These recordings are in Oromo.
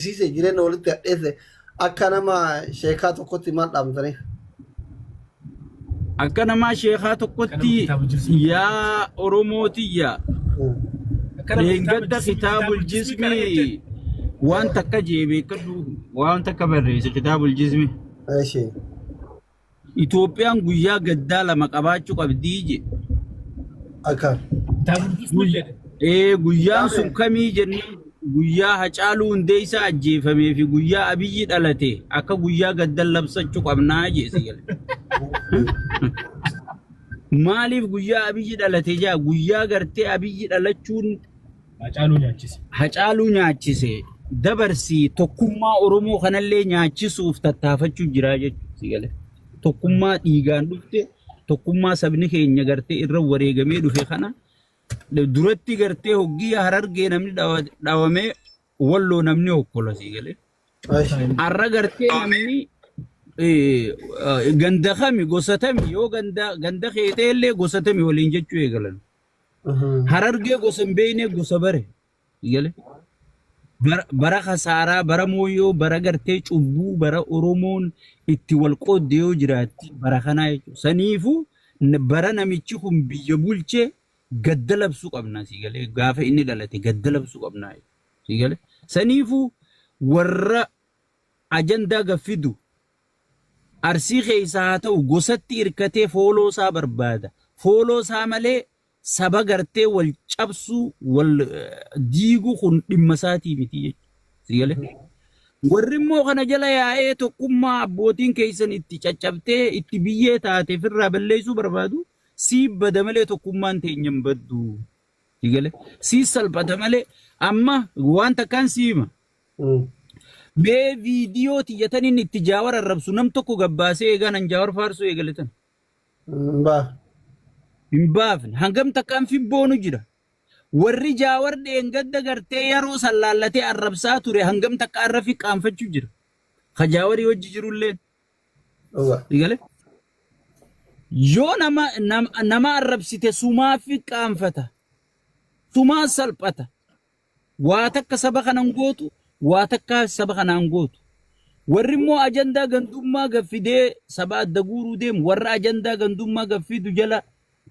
Siise jireenya walitti hadheesse akka nama sheekaa tokkotti maal dhaamtanii? Akka namaa sheekaa tokkotti, yaa Oromootiyya, dheengadda kitaabul jismii waan takka jee beekadhu, waan takka barreesse kitaabul jismii. Eeshi. Itoophiyaan guyyaa gaddaa lama qabaachuu qabdii je. Akka. Ee, guyyaan sun kamii jennee, guyyaa Hacaaluu Hundeessaa ajjeefamee fi guyyaa Abiyyi dhalate akka guyyaa gaddan labsachuu qabnaa jee si gale. Maaliif guyyaa Abiyyi dhalate jaa? Guyyaa gartee Abiyyi dhalachuun Hacaaluu nyaachise. Hacaaluu nyaachise dabarsii tokkummaa Oromoo kanallee nyaachisuuf tattaafachuu jira jechuudha si gale. Tokkummaa dhiigaan dhufte, tokkummaa sabni keenya gartee irra wareegamee dhufe kana duratti gartee hoggii Harargee namni dhawamee, Walloo namni hokkola si gale. Har'a gartee namni ganda kami, gosa tami, yoo ganda ganda keetee illee gosa tami waliin jechuu eegalan. Harargee gosa hin beekne gosa bare. Gale. Bara kasaaraa, bara mooyyoo, bara gartee cubbuu, bara Oromoon itti wal qoodde yoo jiraatti bara kanaa jechuudha. Saniifuu bara namichi kun biyya bulche gadda labsuu qabna si galee, gaafa inni dhalate gadda labsuu qabna si galee. Saniifuu warra ajandaa gaffidu Arsii keessa haa ta'u, gosatti hirkatee fooloo isaa barbaada. Fooloo isaa malee saba gartee wal cabsuu, wal diiguu kun dhimma isaatii miti jechuudha. Si galee? Warri immoo kana jala yaa'ee tokkummaa abbootiin keessan itti caccabtee itti biyyee taate ofirraa balleessuu barbaadu, sii bada malee tokkummaan teenya hin baddu. Si galee? Sii salphata malee amma waan takkaan sii hima. Mee viidiyoo tiyyatan inni itti Jaawar arrabsu nam tokko gabbaasee eegaan an Jaawar faarsuu eegaletan. Baa. Hin baafne. Hangam takkaan fibboonu jira. Warri Jaawar dheengadda gartee yeroo san laallatee arrabsaa ture hangam takka arra fi qaanfachuu jira. Ka Jaawarii wajji jirulleen. Dhuga. Eegale. Yoo nama arrabsite sumaa fi qaanfata. Sumaa salphata. Waa takka saba kanan gootu, waa takka saba kanaan gootu. Warri immoo ajandaa gandummaa gaffidee saba adda guuruu deemu, warra ajandaa gandummaa gaffidu jala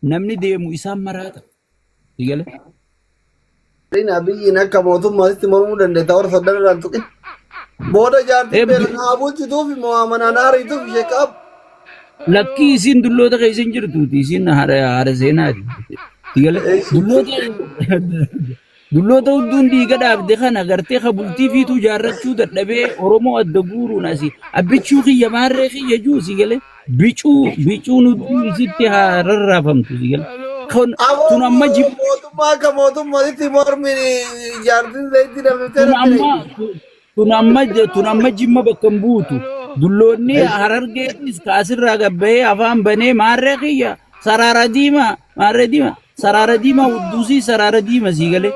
namni deemu isaan maraata. Eegale. Inni Abiyyiin akka mootummaatti mormuu dandeetta warra saddan irraan tuqin. Booda jaartiin beela naa bulchituuf moo amanaan aariituuf ishee qabu. Lakkii, isiin dulloota keessa hin jirtuuti. Isiin haadha seenaati. Eegale. Dulloota hudduun dhiiga dhaabde kana gartee ka bultii fiituu jaarrachuu dadhabee Oromoo adda guuruun asii abbichuu kiyya maarree kiyya juu si galee bicuu bicuun hudduu isitti haa rarraafamtu si galee. Kun tun amma jib Mootummaa akka mootummaatti mormi jaartiin zayitii namni tun amma tun amma Jimma bakka hin buutu. Dulloonni Harargeetis kaasirraa gabbahee afaan banee maarree kiyya saraara diimaa, maarree diimaa, saraara diimaa, hudduusii saraara diima sii galee.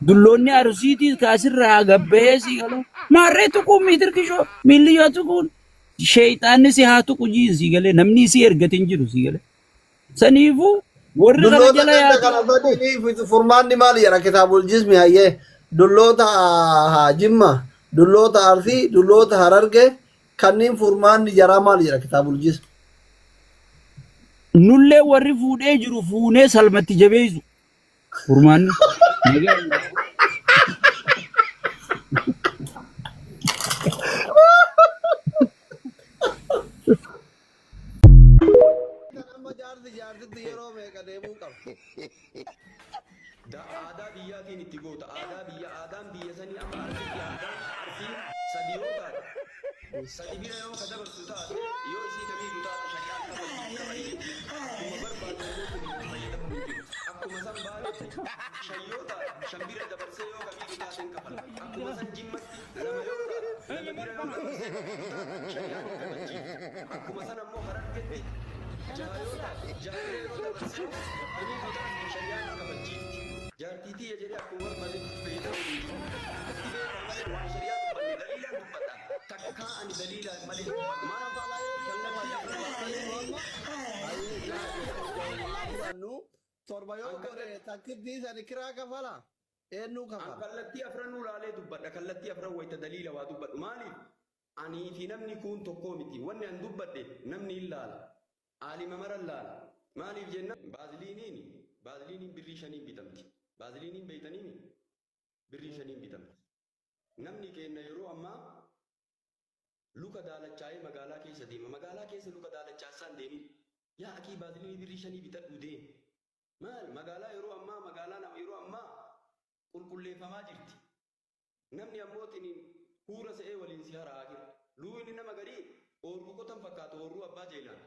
Dulloonni Arsiitiis kaasirraa gabbahee sii galee. Maarree tuquun miitirkishoo miilliyyoo tuquun sheexaanni si haa tuqu jiin sii galee, namni isii ergate hin jiru sii galee. Saniifuu warri kana Dulloota jala ganda yaatu kana sadiif furmaanni maali jedha kitaabul jismi? Hayyee, dulloota Jimma, dulloota Arsii, dulloota Hararge kanneen furmaanni jaraa maali jedha kitaabul jismi? Nullee warri fuudhee jiru fuunee salmatti jabeessu. Furmaanni. Nagaa. Amma jaarsi jaarsitti yeroo meeqa deemuu qaba? Aadaa biyyaatiin itti goota. Aadaa biyya, aadaan biyya sanii, amma Arsiitti aadaan Arsii sadi yoo taate, sadi bira yoo ka dabarsu taate, yoo isii ka miidhu taate, shari'aan kafalti kafali jetti. Akkuma barbaadu gochuun itti fayyadamuun hin jiru. Akkuma san Baaletti shan yoo taate, shan bira dabarsee yoo ka miidhu taate hin kafala. Akkuma san Jimmatti lama yoo taate, lama bira yoo dabarsee ka miidhu taate, shari'aan hin kafalchiifti. Akkuma san ammoo Harargetti jaha yoo taate, jaha bira yoo dabarsee ka miidhu taate, shari'aan hin kafalchiifti. Jaartii tiyya jedhee akkuma barbaadetti itti fayyadamuun hin jiru. Akkatti beekaa malee waan shari'aa dubbanne daliilaan dubbadha. Takkaa ani daliilaan malee hin dubbadhu. Maal kallattii afran Fudhannu torba yoo godhe takkittii sani kiraa kafala. Eenyuu An kafara? kallattii afran ulaalee dubbadha. Kallattii afran wayita daliila waa dubbadhu. Maaliif? Anii fi namni kun tokkoo miti. Wanni an dubbadhe namni hin laala. Aalima mara hin laala. Maaliif jenna? Baaziliiniin birrii 5 bitamti. Baaziliiniin beeytaniimi? Birrii 5 bitamti. Namni keenya yeroo ammaa luka daalachaa'ee magaalaa keessa deema. Magaalaa keessa luka daalachaasaan deemi. Yaa akii baaziliinii birrii 5 bitadhu deemi. Maal magaalaa yeroo ammaa magaalaan yeroo ammaa qulqulleeffamaa jirti. Namni ammoo tiniin huura se'ee waliin si haraa jira. Luuyni nama garii oorruu qotan fakkaatu oorruu abbaa jeelaan.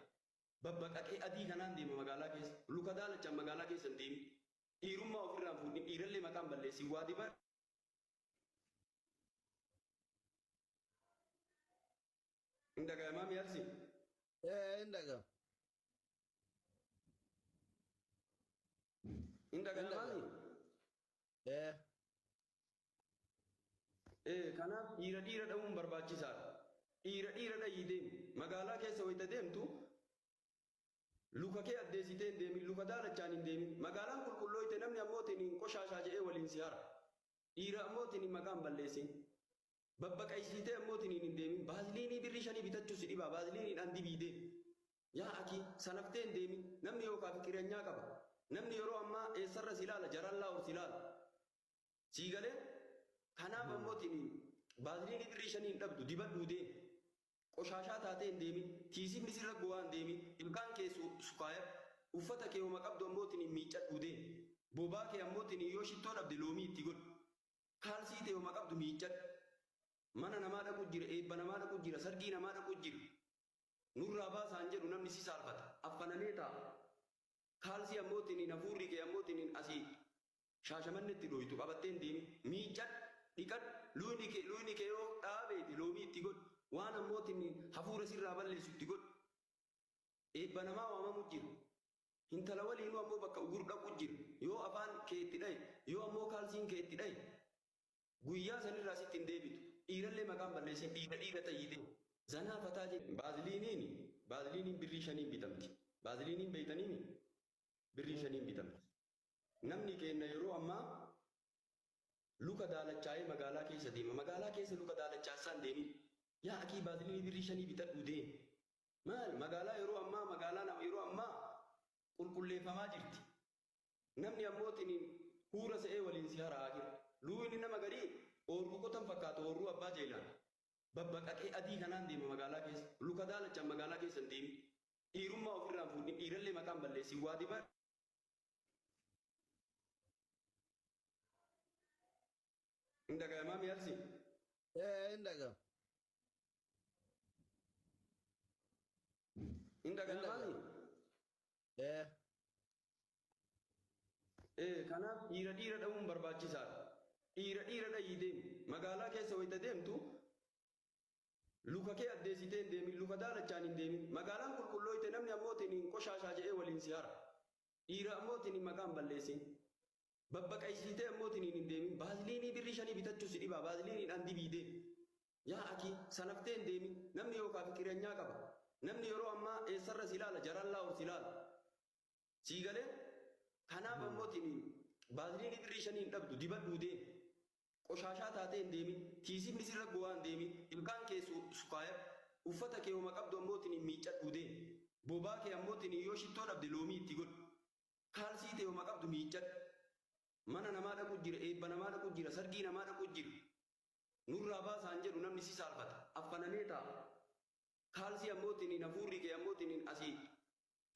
Babbaqaqee adii kanaan deema magaalaa keessa. Luka daalachaan magaalaa keessa hin deemi. Dhiirummaa ofirraan fuudhin dhiirallee maqaan balleessi waa dibaa. Hin dhagayamaa mi'arsi? Hin dhaga'amu. Hin dhagayamaa mi? Kanaaf dhiira dhiira dha'uun barbaachisaadha. Dhiira dhiira dha'ii deemi. Magaalaa keessa wayita deemtu luka kee addeessitee hin deemin, luka daalachaan hin deemin. Magaalaan qulqullooyte namni ammoo tiniin qoshaashaa jedhee waliin si hara. Dhiira ammoo tiniin maqaan balleessin. Babbaqaysiitee ammoo tiniin hin deemin. Baaziliinii birrii 5 bitachuu si dhibaa. Baaziliiniidhaan dibii deemi. Yaa akii sanaftee hin deemin. Namni yookaan fikiranyaa qaba. Namni yeroo ammaa eessarra si ilaala jarallaa ol si ilaala. Sii galee kanaaf ammoo tiniin baaziliinii birrii 5 hin dhabdu dibadhuu deemi. Qoshaashaa taatee hin deemin. Tiisifni sirra gowaa hin deemin. Ilkaan kee sukaaya. Uffata kee homa qabdu ammoo tiniin miiccadhuu deemi. Bobaa kee ammoo tiniin yoo shittoo dhabde loomii itti godhu. Kaalsii ta'e homa qabdu miiccadhu. Mana namaa dhaqu jira, eebba namaa dhaqu jira, sargii namaa dhaqu jira. Nurraa baasaan jedhu namni si saalfata. Affanamee taa'a. Kaalsii ammoo tiniin hafuurri kee ammoo tiniin asii shaashamannetti dhooytu qabattee hin deemin. Miiccadhu, dhiqadhu, luuyni kee yoo dhaabeeti loomii itti godhu. Waan ammoo tiniin hafuura sirraa balleessu itti godhu. Eebba namaa waamamu jira. Intala waliinuu ammoo bakka ugur dhaqu jira. Yoo afaan kee itti dhaye, yoo ammoo kaalsiin kee itti dhaye, guyyaa sanirraa sitti hin deebitu. Dhiirallee maqaan balleessin dhiira dhiira ta'ii deemi. Zanaa fataa jedhe. Baaziliiniin birrii 5 bitamti. Baaziliiniin beeytaniimi? Birrii 5 bitamti. Namni keenya yeroo ammaa luka daalachaa'ee magaalaa keessa deema. Magaalaa keessa luka daalachaasaan deemin. Yaa akii baaziliinii birrii 5 bitadhu deemi. Maal magaalaa yeroo ammaa magaalaan yeroo ammaa qulqulleeffamaa jirti. Namni ammoo tiniin huura se'ee waliin si haraa jira. Luuyni nama garii oorruu qotan fakkaatu oorruu abbaa jeelaan. Babbaqaqee adii kanaan deema magaalaa keessa. Luka daalachaan magaalaa keessa hin deemin. Dhiirummaa ofirraan fuudhin dhiirallee maqaan balleessi waa dibaa. Hin dhagayamaa mi'arsi? Hin dhaga'amu. Hin dhagayamaa mi? Kanaaf dhiira dhiira dha'uun barbaachisaadha. Dhiira dhiira dha'ii deemi. Magaalaa keessa wayita deemtu luka kee addeessitee hin deemin, luka daalachaan hin deemin. Magaalaan qulqullooyte namni ammoo tiniin qoshaashaa jedhee waliin si hara. Dhiira ammoo tiniin maqaan balleessin. Babbaqaysiitee ammoo tiniin hin deemin. Baaziliinii birrii 5 bitachuu si dhibaa. Baaziliiniidhaan dibii deemi. Yaa akii sanaftee hin deemin. Namni yookaan fikiranyaa qaba. Namni yeroo ammaa eessarra si ilaala jarallaa ol si ilaala. Sii galee kanaaf ammoo tiniin baaziliinii birrii 5 hin dhabdu dibadhuu deemi. Qoshaashaa taatee hin deemin. Tiisifni sirra gowaa hin deemin. Ilkaan kee sukaaya. Uffata kee homa qabdu ammoo tiniin miiccadhuu deemi. Bobaa kee ammoo tiniin yoo shittoo dhabde loomii itti godhu. Kaalsii ta'e homa qabdu miiccadhu. Mana namaa dhaqu jira, eebba namaa dhaqu jira, sargii namaa dhaqu jira. Nurraa baasaan jedhu namni si saalfata. Affanamee taa'a. Kaalsii ammoo tiniin hafuurri kee ammoo tiniin asii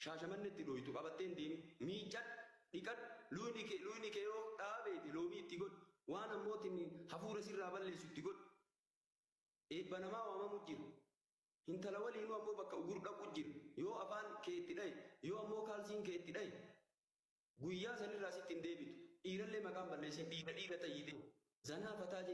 shaashamannetti dhooytu qabattee hin deemin. Miiccadhu, dhiqadhu, luuyni kee yoo dhaabeeti loomii itti godhu. Waan ammoo tiniin hafuura sirraa balleessu itti godhu. Eebba namaa waamamu jira. Intala waliinuu ammoo bakka ugur dhaqu jira. Yoo afaan kee itti dhaye, yoo ammoo kaalsiin kee itti dhaye, guyyaa sanirraa sitti hin deebitu. Dhiirallee maqaan balleessin dhiira dhiira ta'ii deemi. Zanaa fataa jedhe.